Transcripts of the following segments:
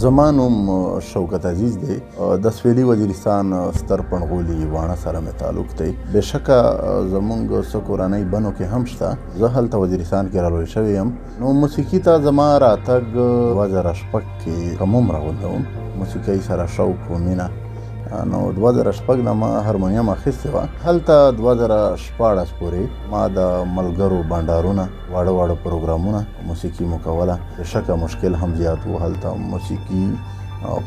زما نوم شوکت عزیز دی، د سویلي وزیرستان ستر پڼغولي واڼه سره مې تعلق دی. بېشکه زمونږ څه کورنۍ بنو کې هم شته، زه هلته وزیرستان کې رالوی شوی یم. نو موسیقي ته زما راتګ 2006 کې کم عمره غونډه وم، موسیقۍ سره شوق و مینه. نو 2006 نه ما هارمونیم اخیستې وه. هلته 2016 پورې ما د ملګرو بنډارونه، واړه واړه پروګرامونه موسیقي مو کوله. بېشکه مشکل هم زیات و، هلته موسیقي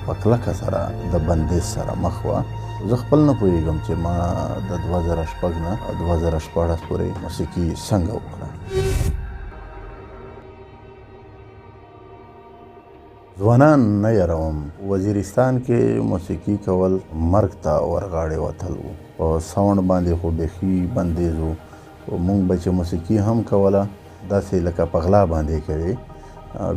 په کلکه سره د بندیز سره مخ وه. زه خپل نه پوهېږم چې ما د 2006 نه 2016 پورې موسیقي څنګه وکړه. ځوانان نه یاروم، وزیرستان کې موسیقي کول مرګ ته ورغاړې وتل وو. په sound باندې خو بیخي بندیز و. مونږ به چې موسیقي هم کوله داسې لکه په غلا باندې کوي،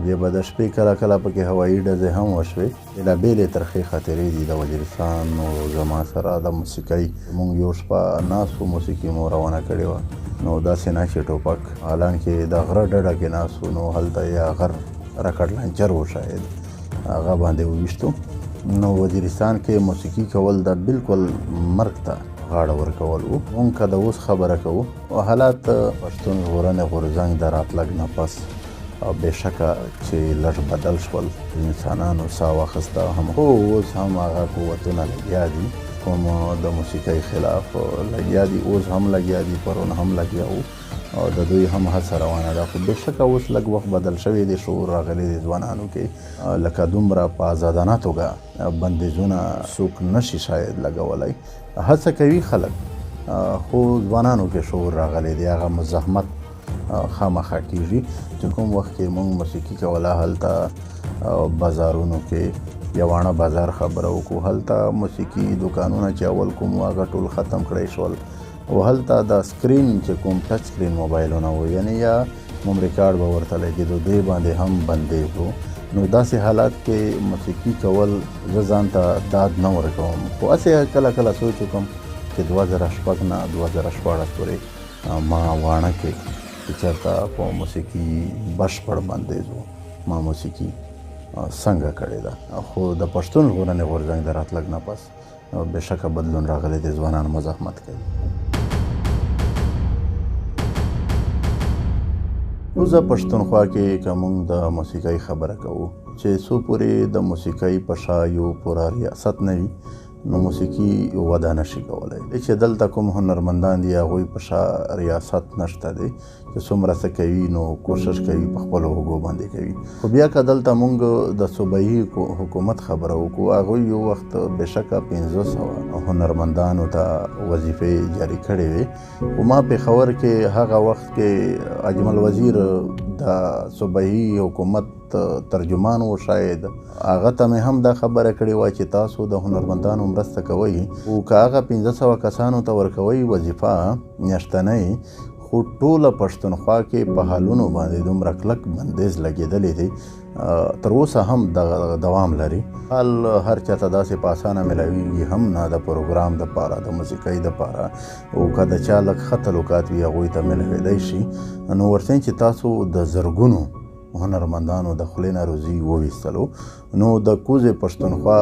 بیا به د شپې کله کله پکې هوایي ډزې هم وشوې. بېلابېلې ترخې خاطرې دي د وزیرستان او زما سره د موسیقۍ. مونږ یو شپه ناست وو، موسیقي مو روانه کړې وه. نو داسې نه چې ټوپک، حالانکې د غره ډډه کې ناست وو، نو هلته یا غر راکټ لانچر و شاید، هغه باندې وویشتو. نو وزیرستان کې موسیقي کول دا بالکل مرګ ته غاړه ورکول وو. مونږ که د اوس خبره کوو، حالات پښتون ژغورنې غورځنګ د راتلګ نه پس بېشکه چې لږ بدل شول، انسانانو ساه واخیسته هم. خو اوس هم هغه قوتونه لګیا دي کوم د موسیقۍ خلاف لګیا دي، اوس هم لګیا دي، پرون هم لګیا وو او د دوی هم هڅه روانه ده. خو بېشکه اوس لږ وخت بدل شوی دی، شعور راغلی دی ځوانانو کې، لکه دومره په آزادانه توګه بندیزونه څوک نشي شاید لګولی. هڅه کوي خلک، خو ځوانانو کې شعور راغلی دی، هغه مزاحمت خامخا کېږي. چې کوم وخت کې موږ موسیقي کوله هلته بازارونو کې، یا واڼه بازار خبره وکړو، هلته موسیقي دوکانونه چې اول کوم وو هغه ټول ختم کړی شول. او هلته د screen چې کوم touch screen موبایلونه وو، یعنې یا memory card به ورته لګېدو، دې باندې هم بندیز و. نو داسې حالات کې موسیقي کول زه ځان ته داد نه ورکوم، خو هسې کله کله سوچ وکړم چې 2006 نه 2016 پورې ما واڼه کې چې چېرته په موسیقي بشپړ بندیز و، ما موسیقي څنګه کړې ده. خو د پښتون ژغورنې غورځنګ د راتلګ نه پس بېشکه بدلون راغلی دی، ځوانان مزاحمت کوي. کوزه پښتونخوا کې که موږ د موسیقۍ خبره کوو، چې څو پورې د موسیقۍ په شا یو پوره ریاست نه وي نو موسیقي وده نشي کولی. چې دلته کوم هنرمندان دي هغوی په شا ریاست نشته دی، چې څومره څه کوي نو کوشش کوي په خپلو اوږو باندې کوي. خو بیا که دلته موږ د صوبایي حکومت خبره وکړو، هغوی یو وخت بېشکه 500 هنرمندانو ته وظیفې جاري کړې وې. خو ما پېښور کې هغه وخت کې اجمل وزیر د صوبایي حکومت ترجمان و، شاید هغه ته مې هم دا خبره کړې وه چې تاسو د هنرمندانو مرسته کوئ، خو که هغه 500 کسانو ته ورکوئ وظیفه میاشتنۍ، خو ټوله پښتونخوا کې په حالونو باندې دومره کلک بندیز لګېدلی دی، تر اوسه هم دغه دوام لري. حال هر چاته داسې په اسانه میلاویږي هم نه، د پروګرام دپاره، د موسیقۍ دپاره، او که د چا لږ ښه تعلقات وي هغوی ته میلاوېدی شي. نو ورڅنګه چې تاسو د زرګونو هنرمندانو د خولې نه روزي وویستلو، نو د کوزې پښتونخوا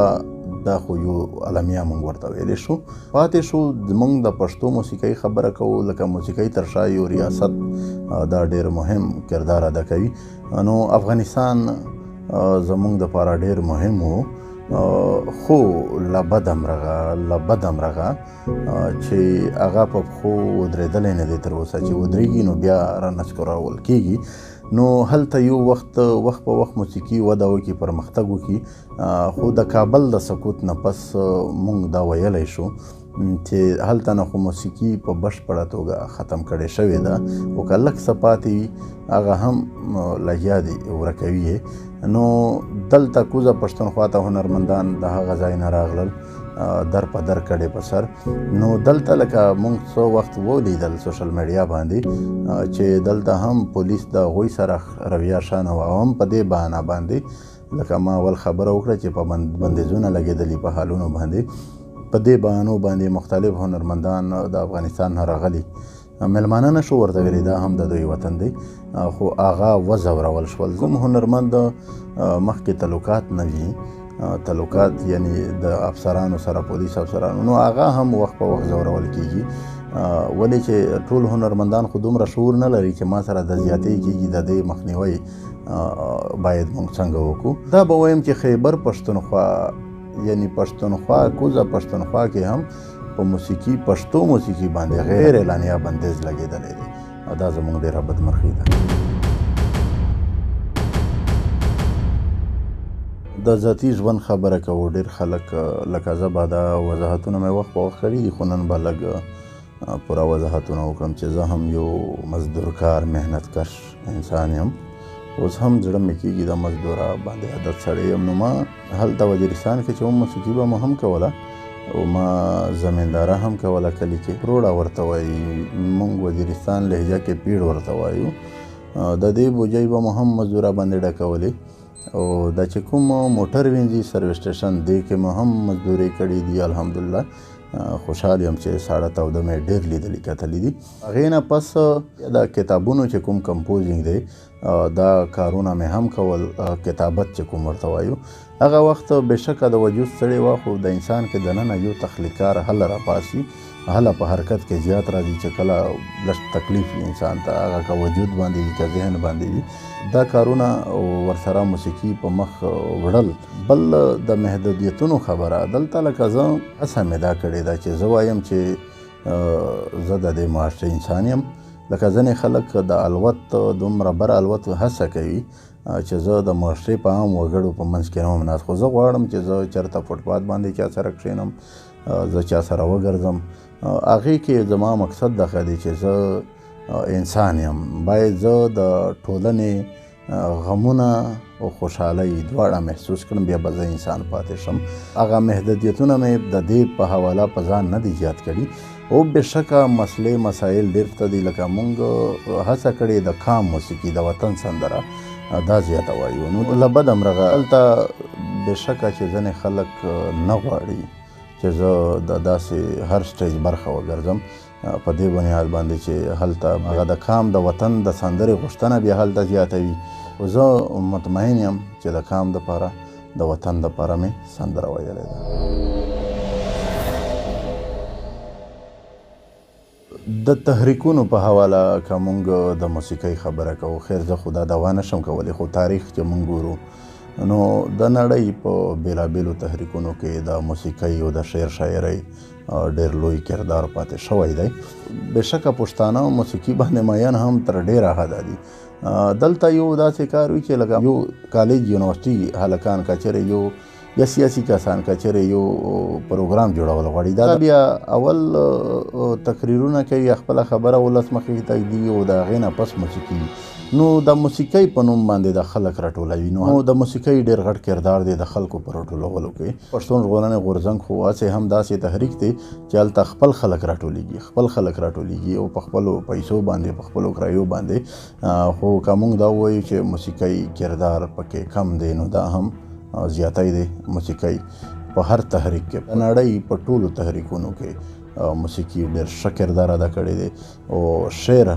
دا خو یو المیه موږ ورته ویلی شو. پاتې شو موږ د پښتو موسیقۍ خبره کوو، لکه موسیقۍ تر شا یو ریاست دا ډېر مهم کردار ادا کوي. نو افغانستان زموږ دپاره ډېر مهم و، خو له بده مرغه چې هغه په پښو ودرېدلی نه دی تر اوسه، چې ودرېږي نو بیا رانسکورول کېږي. نو هلته یو وخت وخت په وخت موسیقي وده وکړي، پرمختګ وکړي. خو د کابل د سقوط نه پس موږ دا ویلی شو چې هلته نه خو موسیقي په بشپړه توګه ختم کړې شوې ده، او که لږ څه پاتې وي هغه هم لګیا دي ورکوي یې. نو دلته کوزه پښتونخوا ته هنرمندان د هغه ځای نه راغلل، در په در کډې په سر. نو دلته لکه موږ څو وخت ولیدل social media باندې چې دلته هم پولیس د هغوی سره رویه ښه نه وه، او هم په دې بهانه باندې لکه ما اول خبره وکړه چې په بندیزونه لګېدلي په حالونو باندې، په دې بهانو باندې مختلف هنرمندان د افغانستان نه راغلي میلمانه نه شو ورته ویلی، دا هم د دوی وطن دی، خو هغه وځورول شول. کوم هنرمند مخکې تعلقات نه وي، تعلقات یعنی د افسرانو سره، پولیس افسرانو، نو هغه هم وخت په وخت ځورول کیږي. ولې چې ټول هنرمندان خو دومره شعور نه لري چې ما سره د زیاتې کیږي، د دې مخنیوی باید موږ څنګه وکړو. دا به وایم چې خیبر پښتونخوا یعنی پښتونخوا، کوزه پښتونخوا کې هم په موسیقي، پښتو موسیقي باندې غیر اعلانیه بندیز لګېدلی دی او دا زموږ ډېره بدمرغي ده. د ذاتي ژوند خبره کوو، ډېر خلک لکه زه به دا وضاحتونه مې وخت په وخت کړي دي، خو نن به لږ پوره وضاحتونه وکړم چې زه هم یو مزدورکار محنتکش انسان یم. اوس هم زړه مې کېږي د مزدوره باندې عادت سړی یم. نو ما هلته وزیرستان کې چې وم موسیقي به مو هم کوله او ما زمینداره هم کوله کلي کې. پروړه ورته وایي، موږ وزیرستان لهجه کې پیړ ورته وایو. د دې بوجۍ به مو هم مزدوره باندې ډکولې او دا چې کوم موټر وینځي سرویس سټیشن دې کې مو هم مزدورې کړې دي. الحمدلله خوشحال یم چې ساړه تاوده مې ډېر لیدلي کتلي دي. هغې نه پس د کتابونو چې کوم composing دی دا کارونه مې هم کول، کتابت چې کوم ورته وایو. هغه وخت بېشکه د وجود ستړی وه، خو د انسان کې دننه یو تخلیقکار هله راپاسي، هله په حرکت کې زیات راځي چې کله لږ تکلیف وي انسان ته، هغه که وجود باندې وي که ذهن باندې وي، دا کارونه ورسره موسیقي په مخ وړل. بل د محدودیتونو خبره، دلته لکه زه هڅه مې دا کړې ده چې زه وایم چې زه د دې معاشرې انسان یم. لکه ځینې خلک د الوت دومره بر الوت هڅه کوي چې زه د معاشرې په عام وګړو په منځ کې نه وم ناست، خو زه غواړم چې زه چېرته فوټپات باندې چا سره کښېنم، زه چا سره وګرځم. هغې کې زما مقصد دغه دی چې زه انسان یم، باید زه د ټولنې غمونه او خوشحالۍ دواړه محسوس کړم، بیا به زه انسان پاتې شم. هغه محدودیتونه مې د دې په حواله په ځان نه دي زیات کړي. او بېشکه مسلې مسایل ډېر ته دي، لکه موږ هڅه کړې د کام موسیقي، د وطن سندره دا زیاته وایو. نو له بده مرغه هلته بېشکه چې ځینې خلک نه غواړي چې زه د داسې هر stage برخه وګرځم، په دې بنیاد باندې چې هلته هغه د کام د وطن د سندرې غوښتنه بیا هلته زیاته وي. خو زه مطمئن یم چې د کام دپاره، د وطن دپاره مې سندره ویلې ده. د تحریکونو په حواله که موږ د موسیقۍ خبره کوو، خیر زه خو دا دوا نه شم کولی، خو تاریخ چې موږ ګورو نو د نړۍ په بېلابېلو تحریکونو کې د موسیقۍ او د شعر شاعرۍ ډېر لوی کردار پاتې شوی دی. بېشکه پښتانه موسیقي باندې میین هم تر ډېره حده دي. دلته یو داسې کار وي چې لکه یو کالج یونیورسټي هلکان که چېرې یو یا سیاسي کسان که چېرې یو پروګرام جوړول غواړي، دا بیا اول تقریرونه کوي، خپله خبره ولس مخې ته ږدي او د هغې نه پس موسیقي. نو د موسیقۍ په نوم باندې د خلک راټولوي. نو د موسیقۍ ډېر غټ کردار دی د خلکو په راټولولو کې. پښتون ژغورنې غورځنګ خو هسې هم داسې تحریک دی چې هلته خپل خلک راټولېږي، خپل خلک راټولېږي او په خپلو پیسو باندې، په خپلو کرایو باندې. خو که موږ دا ووایو چې موسیقۍ کردار پکې کم دی، نو دا هم زیاتی دی. موسیقۍ په هر تحریک کې، په نړۍ په ټولو تحریکونو کې موسیقي ډېر ښه کردار ادا کړی دی او شعر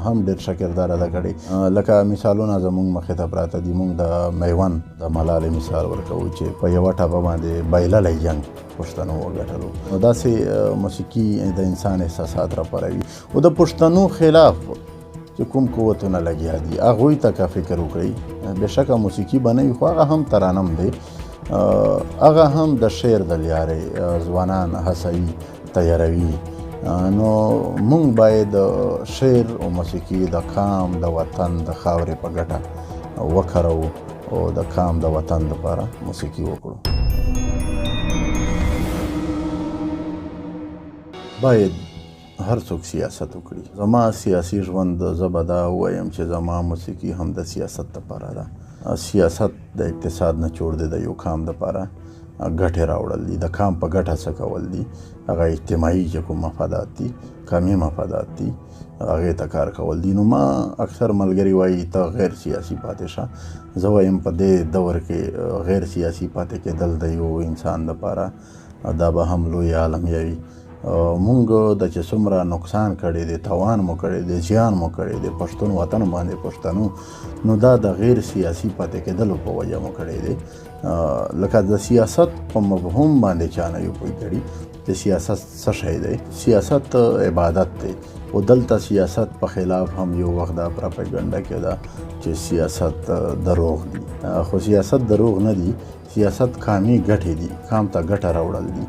هم ډېر ښه کردار ادا کړی. لکه مثالونه زموږ مخې ته پراته دي. موږ د میوند د ملالې مثال ورکوو چې په یوه ټپه باندې بایللی جنګ پښتنو وګټلو. نو داسې موسیقي د انسان احساسات راپاروي. او د پښتنو خلاف چې کوم قوتونه لګیا دي هغوی ته که فکر وکړئ، بېشکه موسیقي به نه وي، خو هغه هم ترنم دی، هغه هم د شعر د لیارې ځوانان هڅوي، تیاروي. نو موږ باید شعر او موسیقي د قام، د وطن، د خاورې په ګټه وکاروو او د قام، د وطن دپاره موسیقي وکړو. باید هر څوک سیاست وکړي. زما سیاسي ژوند، زه به دا ووایم چې زما موسیقي هم د سیاست دپاره ده. سیاست د اقتصاد نه جوړ دی، د یو قام دپاره ګټې راوړل دي، د قام په ګټه څه کول دي، هغه اجتماعي چې کوم مفادات دي، قامي مفادات دي، هغې ته کار کول دي. نو ما اکثر ملګري وایي ته غیر سیاسي پاتې شه. زه وایم په دې دور کې غیر سیاسي پاتې کېدل د یو انسان دپاره دا به هم لوی عالمیه وي. مونږ د چې څومره نقصان کړی دی، تاوان مو کړی دی، زیان مو کړی دی پښتون وطن باندې پښتنو، نو دا د غیر سیاسي پاتې کېدلو په وجه مو کړی دی. لکه د سیاست په مفهوم باندې چا نه یو پوه کړي چې سیاست څه شی دی. سیاست عبادت دی، او دلته سیاست په خلاف هم یو وخت دا پراپاګنډه کېده چې سیاست دروغ دي، خو سیاست دروغ نه دي. سیاست کامي ګټې دي، کام ته ګټه راوړل دي.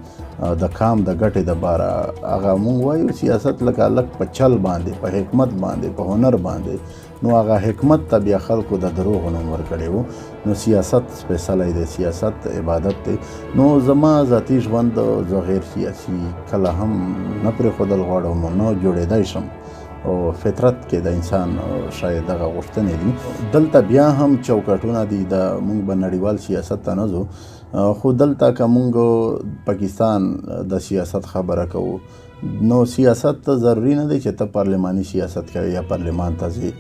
د کام د ګټې دپاره هغه مونږ وایو سیاست لکه لږ په چل باندې، په حکمت باندې، په هنر باندې، نو هغه حکمت ته بیا خلکو د دروغو نوم ورکړی و. نو سیاست سپېڅلی دی، سیاست عبادت دی. نو زما ذاتي ژوند زه غیر سیاسي کله هم نه پرېښودل غواړم، نه جوړېدای شم. او فطرت کې د انسان شاید دغه غوښتنې دي. دلته بیا هم چوکاټونه دي، د مونږ به نړیوال سیاست ته نه ځو، خو دلته که مونږ پاکستان د سیاست خبره کوو، نو سیاست ته ضروري نه دی چې ته پارلماني سیاست کوې یا پارلمان ته ځې،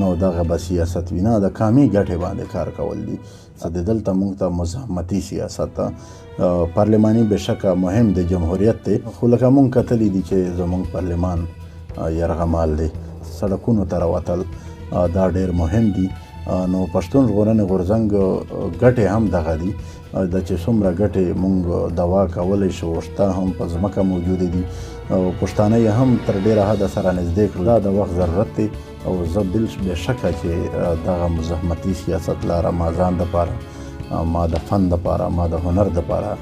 نو دغه به سیاست وي. نه، د کامي ګټې باندې کار کول دي. څه د دلته مونږ ته مزاحمتي سیاست پارلماني بېشکه مهم دی، جمهوریت دی، خو لکه مونږ کتلي دي چې زمونږ پارلمان یرغمال دی، سړکونو ته راوتل دا ډېر مهم دي. نو پښتون ژغورنې غورځنګ ګټې هم دغه دي، د چې څومره ګټې مونږ دوا کولی شو شته هم په ځمکه موجودې دي، او پښتانه یې هم تر ډېره حده سره نږدې کړل. دا د وخت ضرورت دی، او زه بېشکه چې دغه مزاحمتي سیاست لاره ما ځان دپاره، ما د فن دپاره، ما د هنر دپاره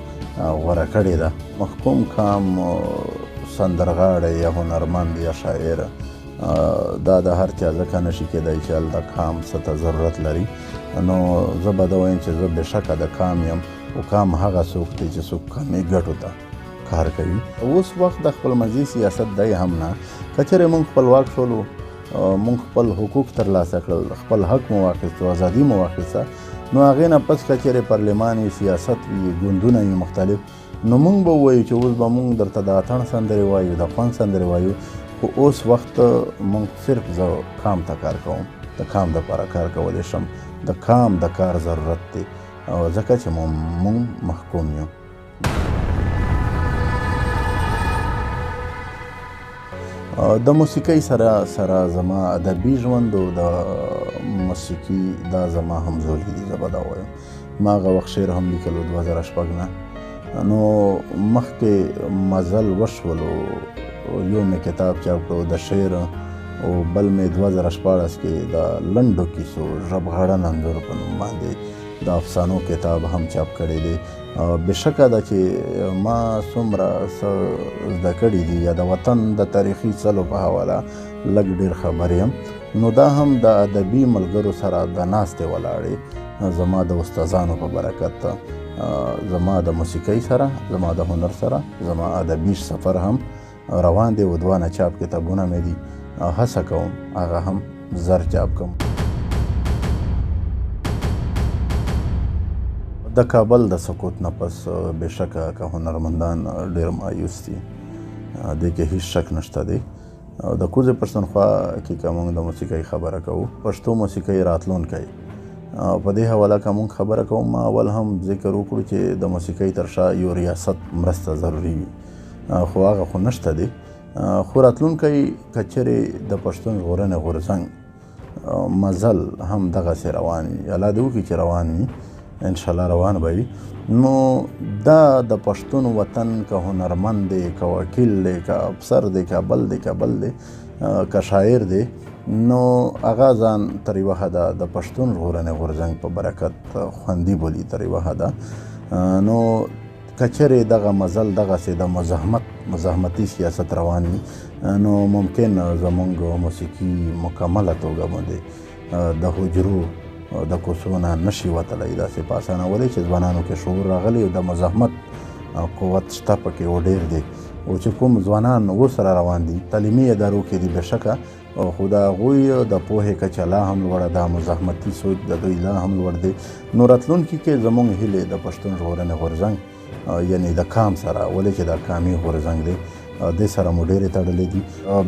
غوره کړې ده. محکوم کام سندرغاړی یا هنرمند یا شاعر دا د هر چا ځکه نشي کېدای چې هلته کام څه ته ضرورت لري. نو زه به دا وایم چې زه بېشکه د کام یم، او کام هغه څوک دی چې څوک کامې ګټو ته کار کوي. اوس وخت د خپلمنځي سیاست دی هم نه، که چېرې موږ خپلواک شولو، موږ خپل حقوق ترلاسه کړل، خپل حق مو واخیست، ازادي مو واخیسته، نو هغې نه پس که چېرې پارلمان وي، سیاست وي، ګوندونه وي مختلف، نو موږ به ووایو چې اوس به موږ درته د اتڼ سندرې وایو، د خوند سندرې وایو، خو اوس وخت موږ صرف زه کام ته کار کوم، د کام دپاره کار کولی شم، د کام د کار ضرورت دی، او ځکه چې موږ محکوم یو. د موسیقۍ سره سره زما ادبي ژوند او د موسیقي دا زما همزولي دي. زه به دا وایم، ما هغه وخت شعر هم لیکلو 2006 نه، نو مخکې مزل وشولو، یو مې کتاب چاپ کړو د شعر، او بل مې 2016 کې د لنډو کیسو ژبغړن انځور په نوم باندې د افسانو کتاب هم چاپ کړی دی. بېشکه ده چې ما څومره څه زده کړي دي یا د وطن د تاریخي څلو په حواله لږ ډېر خبر یم، نو دا هم د ادبي ملګرو سره د ناستې ولاړې زما د استادانو په برکت، زما د موسیقۍ سره، زما د هنر سره زما ادبي سفر هم روان دی، او دوه نه چاپ کتابونه مې دي، هڅه کوم هغه هم زر چاپ کوم. د کابل د سقوط نه پس بېشکه که هنرمندان ډېر مایوس دي، دې کې هیڅ شک نشته دی. د کوزې پښتونخوا کې که موږ د موسیقۍ خبره کوو، پښتو موسیقۍ راتلونکی، په دې حواله که موږ خبره کوو، ما اول هم ذکر وکړو چې د موسیقۍ تر شا یو ریاست مرسته ضروري وي، خو هغه خو نشته دی. خو راتلونکی که چېرې د پښتون ژغورنې غورځنګ مزل هم دغسې روان وي، الله دې وکړي چې روان وي، انشاءالله روان به وي، نو دا د پښتون وطن که هنرمند دی، که وکیل دی، که افسر دی، که بل دی، که بل دی، که شاعر دی، نو هغه ځان تر یوه حده د پښتون ژغورنې غورځنګ په برکت خوندي بولي تر یوه حده. نو که چېرې دغه مزل دغسې د مزاحمتي سیاست روان وي، نو ممکن زمونږ موسیقي مکمله توګه باندې د حجرو د کوڅو نه نشي وتلی داسې په اسانه، ولې چې ځوانانو کې شعور راغلی او د مزاحمت قوت شته پکې او ډېر دی، او چې کوم ځوانان اوس را روان دي تعلیمي ادارو کې دي بېشکه، خو د هغوی د پوهې کچه لا هم لوړه ده، مزاحمتي سوچ د دوی لا هم لوړ دی. نو راتلونکي کې زمونږ هیلې د پښتون ژغورنې غورځنګ یعنی د کام سره، ولې چې دا کامي غورځنګ دی، دې سره مو ډېرې تړلې دي.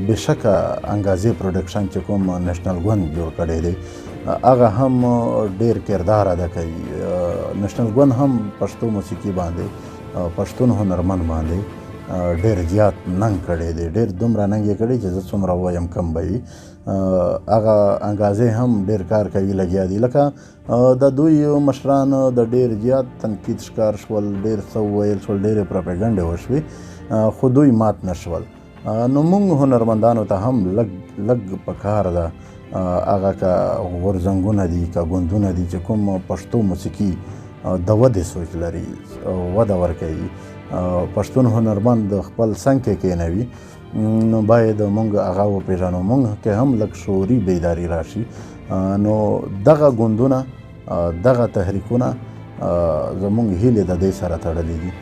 بېشکه انګازې پروډکشن چې کوم نېشنل ګوند جوړ کړی دی، هغه هم ډېر کردار ادا کوي. نېشنل ګوند هم پښتو موسیقي باندې، پښتون هنرمند باندې ډېر زیات ننګ کړی دی، ډېر دومره ننګ یې کړی چې زه څومره ووایم کم به وي. هغه انګازې هم ډېر کار کوي لګیا دي، لکه د دوی مشران د ډېر زیات تنقید ښکار شول، ډېر څه وویل شول، ډېرې پروپیګنډې وشوې، خو دوی مات نه شول. نو موږ هنرمندانو ته هم لږ لږ پکار ده، هغه که غورځنګونه دي که ګوندونه دي چې کوم پښتو موسیقي د ودې سوچ لري، وده ورکوي، پښتون هنرمند خپل څنګ کې کښېنوي، نو باید موږ هغه وپېژنو، موږ کې هم لږ شعوري بیداري راشي. نو دغه ګوندونه دغه تحریکونه زموږ هیلې د دې سره تړلې دي،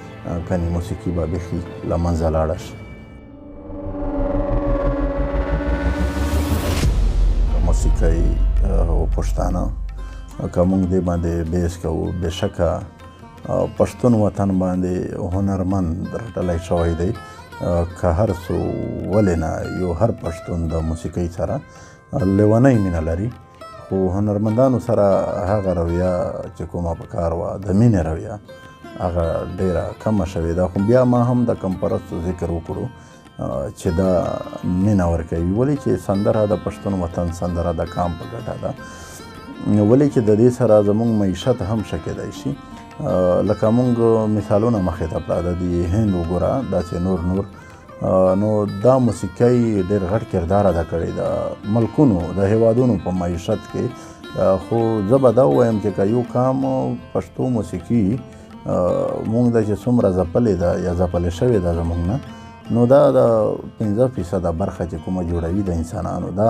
کنې موسیقي به بیخي له منځه لاړه شي. موسیقۍ او پښتانه که موږ دې باندې بیس کوو، بېشکه پښتون وطن باندې هنرمند رټلی شوی دی، که هر څو ولې نه یو هر پښتون د موسیقۍ سره لیونۍ مینه لري، خو هنرمندانو سره هغه رویه چې کومه په کار وه د مینې رویه هغه ډېره کمه شوې ده. خو بیا ما هم د کمپرستو ذکر وکړو چې دا مینه ورکوي، ولې چې سندره د پښتون وطن سندره د کام په ګټه ده، ولې چې د دې سره زموږ معیشت هم ښه کېدای شي. لکه موږ مثالونه مخې ته پراته دي، هند وګوره داسې نور نور، نو دا موسیقۍ ډېر غټ کردار ادا کړی د ملکونو د هیوادونو په معیشت کې. خو زه به دا ووایم چې که یو کام پښتو موسیقي موږ د چې څومره ځپلې ده یا ځپلې شوې ده زموږ نه، نو دا د 5% برخه چې کومه جوړوي د انسانانو دا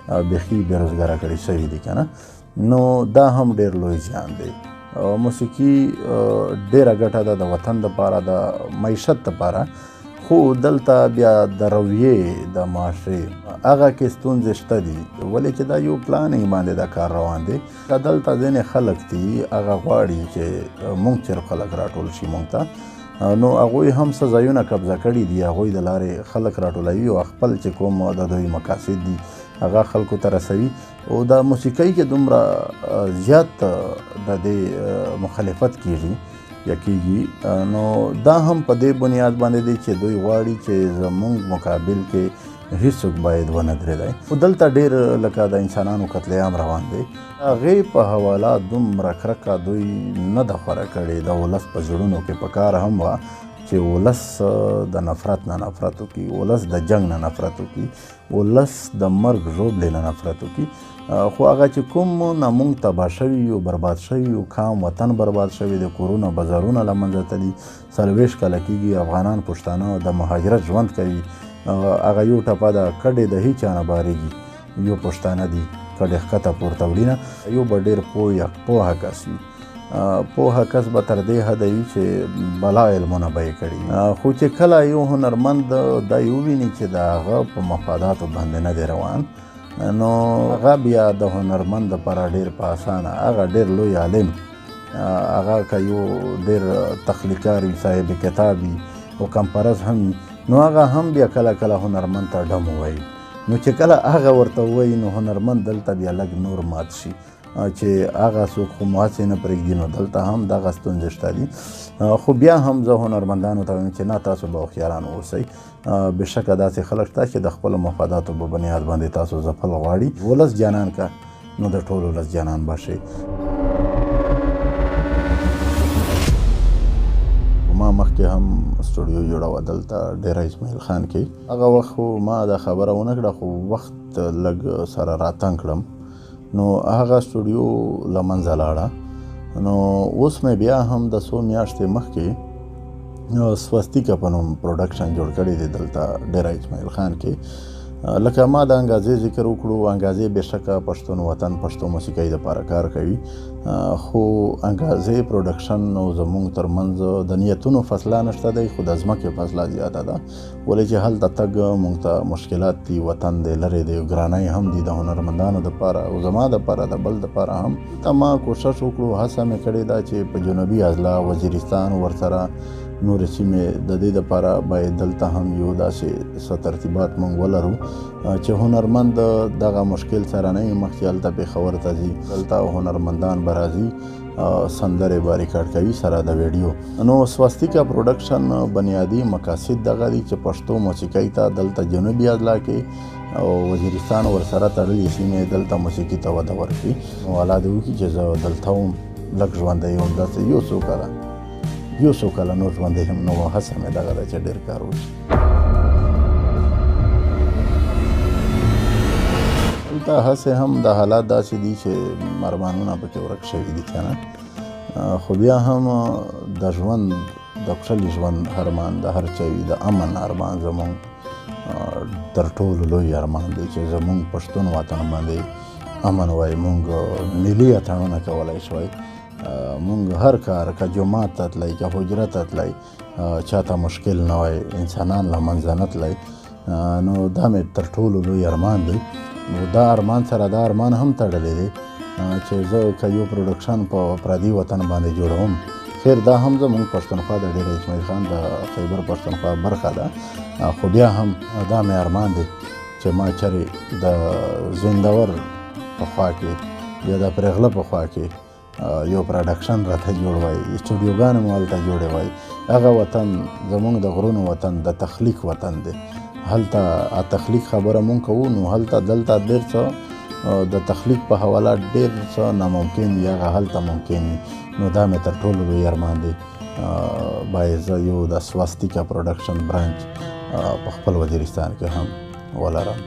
بیخي بېروزګاره کړې شوي دي که نه، نو دا هم ډېر لوی زیان دی. موسیقي ډېره ګټه ده د وطن دپاره، د معیشت دپاره، خو دلته بیا د رویې د معاشرې هغه کې ستونزې شته دي، ولې چې دا یو planning باندې دا کار روان دی. که دلته ځینې خلک دي هغه غواړي چې موږ صرف خلک راټول شي موږ ته، نو هغوی هم څه ځایونه قبضه کړي دي، هغوی د لارې خلک راټولوي او خپل چې کوم د دوی مقاصد دي هغه خلکو ته رسوي. او د موسیقۍ کې دومره زیات د دې مخالفت کیږي یا کیږي، نو دا هم په دې بنیاد باندې دی چې دوی غواړي چې زموږ مقابل کې هیڅوک باید ونه درېدی. خو دلته ډېر لکه د انسانانو قتل عام روان دی، هغې په حواله دومره کرکه دوی نه ده خوره کړې د ولس په زړونو کې. په کار هم وه چې ولس د نفرت نه نفرت وکړي، ولس د جنګ نه نفرت وکړي، ولس د مرګ ژوبلې نه نفرت وکړي. خو هغه چې کوم نه موږ تباه شوي یو، برباد شوي یو، کام وطن برباد شوی دی، کورونه بازارونه له منځه تللي، 40 کاله کېږي افغانان پښتانه د مهاجرت ژوند کوي. هغه یو ټپه ده، کډې د هیچا نه بارېږي، یو پښتانه دي کډې ښکته پورته وړي نه. یو به ډېر پوهه کس وي، پوهه کس به تر دې حده وي چې بلا علمونه به یې کړي، خو چې کله یو هنرمند دا یې وویني چې د هغه په مفاداتو باندې نه دی روان، نو هغه بیا د هنرمند لپاره ډېر په اسانه، هغه ډېر لوی عالم، هغه که یو ډېر تخلیقار وي، صاحب کتاب وي او کمپرز هم وي، نو هغه هم بیا کله کله هنرمند ته ډم ووایي. نو چې کله هغه ورته ووایي نو هنرمند دلته بیا لږ نور مات شي چې هغه څوک خو مو هسې نه پرېږدي. نو دلته هم دغه ستونزې شته دي. خو بیا هم زه هنرمندانو ته وایم چې نه، تاسو به هوښیاران اوسئ، بېشکه داسې خلک شته چې د خپلو مفاداتو په بنیاد باندې تاسو ځپل غواړي. ولس جانان که نو د ټول ولس جانان به شئ. ما مخکې هم سټوډیو جوړوه دلته ډېره اسماعیل خان کې، هغه وخت خو ما دا خبره ونه کړه، خو وخت لږ سره راتنګ کړم، نو هغه سټوډیو له منځه لاړه. نو اوس مې بیا هم د څو میاشتې مخکې سواستیکا په نوم production جوړ کړی دی دلته ډېره اسماعیل خان کې. لکه ما د انګازې ذکر وکړو، انګازې بېشکه پښتون وطن پښتو موسیقۍ دپاره کار کوي، خو انګازې production نو زموږ تر منځ د نیتونو فاصله نشته دی، خو د ځمکې فاصله زیاته ده، ولې چې هلته تګ موږ ته مشکلات دي، وطن دی لرې دی، ګرانۍ هم دي د هنرمندانو دپاره او زما دپاره د بل دپاره هم. ته ما کوشش وکړو، هڅه مې کړې ده چې په جنوبي اضلاع وزیرستان ورسره نورې سیمې د دې دپاره باید دلته هم یو داسې څه ترتیبات موږ ولرو چې هنرمند دغه مشکل سره نه وي مخ چې هلته پېښور ته ځي، دلته هنرمندان به راځي سندرې به ریکارډ کوي سره د ویډیو. نو سواستیکا پروډکشن بنیادي مقاصد دغه دي چې پښتو موسیقۍ ته دلته جنوبي اضلاع کې او وزیرستان ورسره تړلې سیمې دلته موسیقي ته وده ورکړي. نو الله دې وکړي چې زه دلته وم، لږ ژوندی وم، داسې یو څو کاله نور ژوندی هم، نو هڅه مې دغه ده چې ډېر کار وشي. دلته هسې هم د حالات داسې دي چې ارمانونه پکې ورک شوي دي که نه، خو بیا هم د ژوند، د کښلي ژوند ارمان د هر چا وي. د امن ارمان زمونږ تر ټولو لوی ارمان دی چې زمونږ پښتون وطن باندې امن وای، مونږ ملي اتڼونه کولای شوای، مونږ هر کار، که جومات ته تلای، که حجره ته تلای، چاته مشکل نه وای، انسانان له منځه نه تلای. نو دا مې تر ټولو لوی ارمان دی. نو دا ارمان سره دا ارمان هم تړلی دی چې زه که یو پروډکشن په پردي وطن باندې جوړوم، خیر دا هم زموږ پښتونخوا د ډېره اسماعیل خان د خیبر پښتونخوا برخه ده، خو بیا هم دا مې ارمان دی چې ما چېرې د زندور په خوا کې یا د پرېغله په خوا کې یو پروډکشن راته جوړ وای، سټوډیوګانې مو هلته جوړې وای. هغه وطن زموږ د غرونو وطن، د تخلیق وطن دی. هلته تخلیق خبره مونږ کوو، نو هلته دلته ډېر څه د تخلیق په حواله ډېر څه ناممکن دي، هغه هلته ممکن وي. نو دا مې تر ټولو لوی ارمان دی، باید زه یو د سواستیکا پروډکشن برانچ په خپل وزیرستان کې هم ولرم.